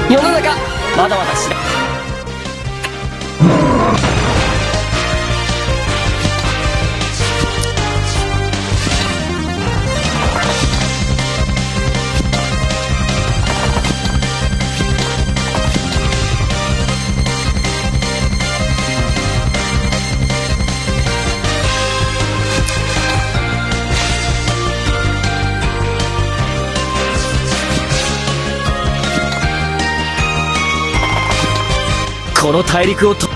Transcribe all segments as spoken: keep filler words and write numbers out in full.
世の中、まだまだ知らこの大陸をとか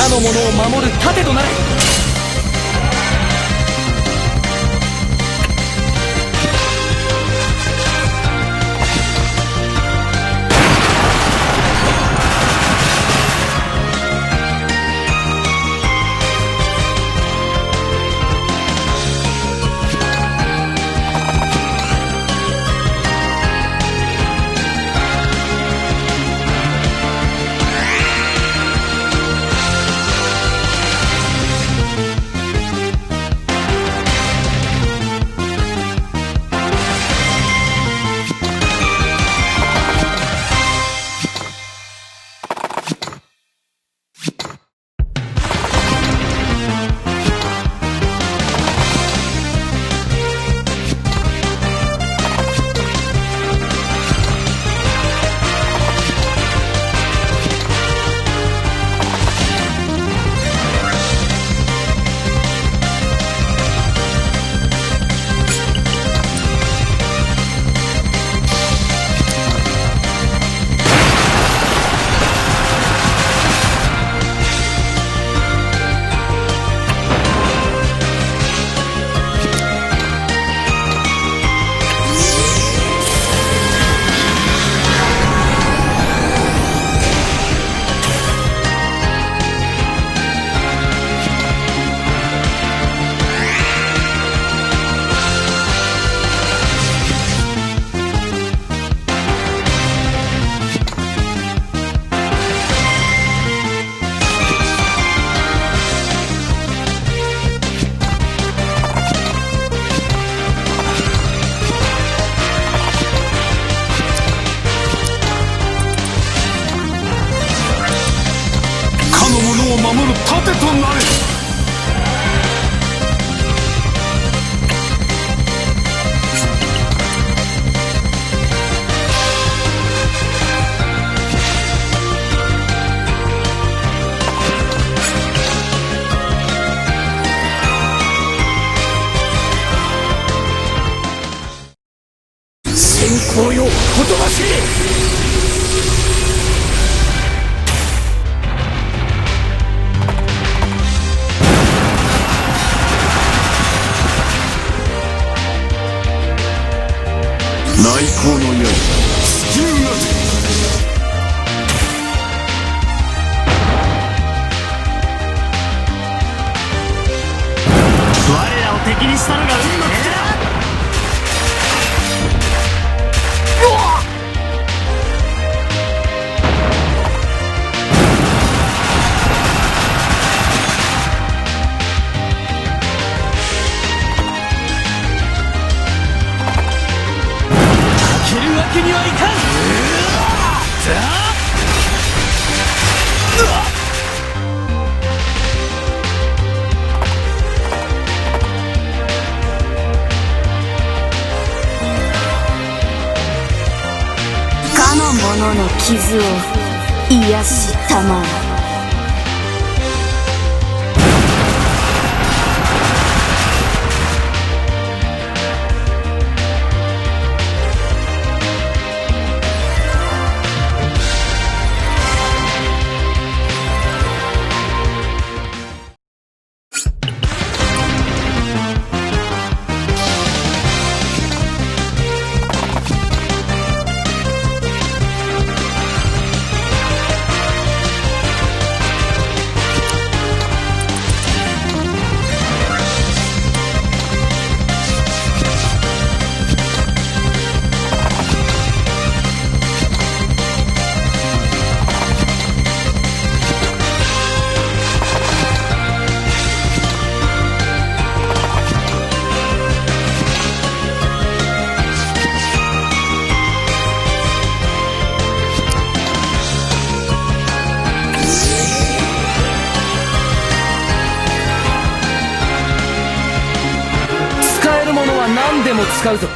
の者を守る盾となれ。かの者を守る盾となれ。先行よ、ほとばしれ。内向のように。地球が我らを敵にしたのが運の尽きだ。負けるわけにはいかん。かの者の傷を癒したまえ。何でも使うぞ。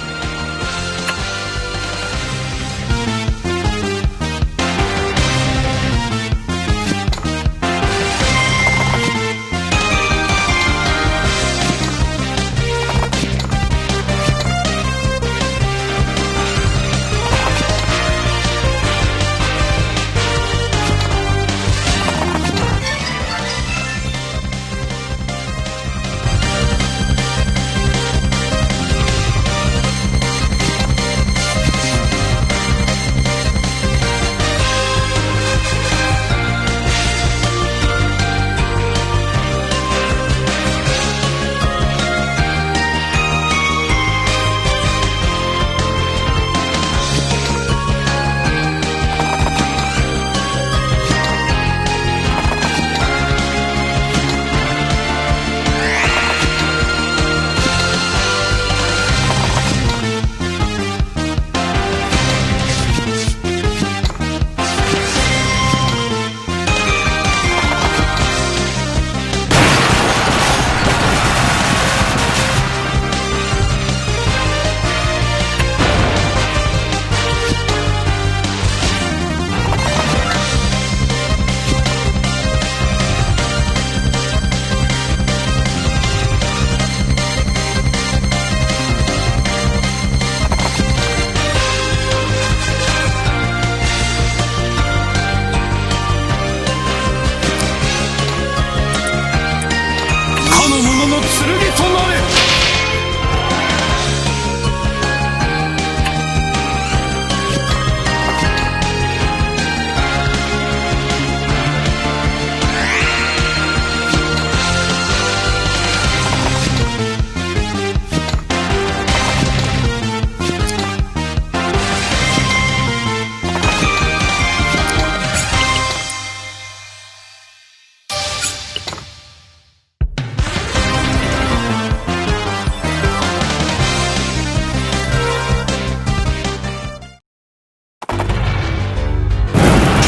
かの者の剣となれ。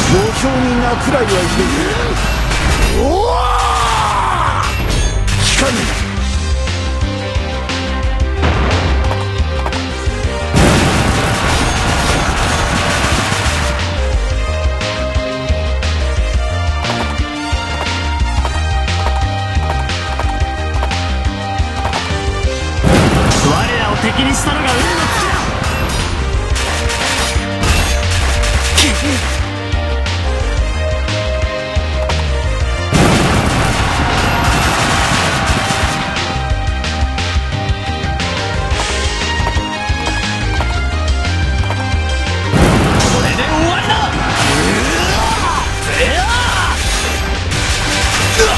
土俵に泣くらいはいる。おお！聞かぬ。我らを敵にしたのが運の尽きだ。これで終わりだ。うわ！うわ！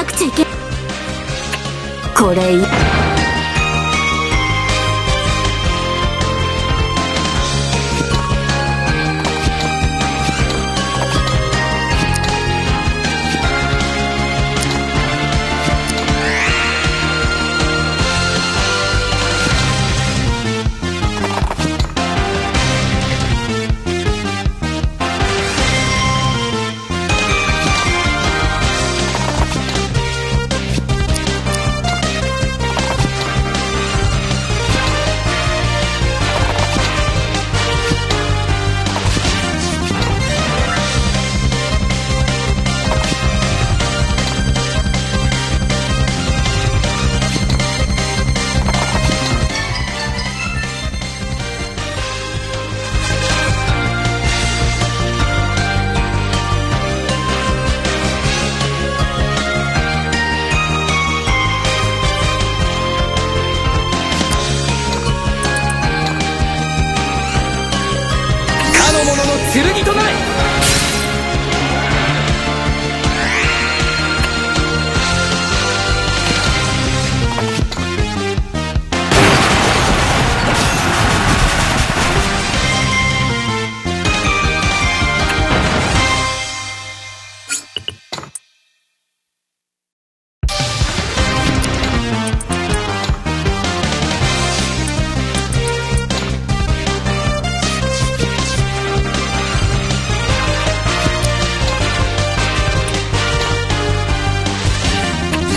口いけ。これいい。かの者の剣となれ。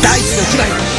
大地の牙よ、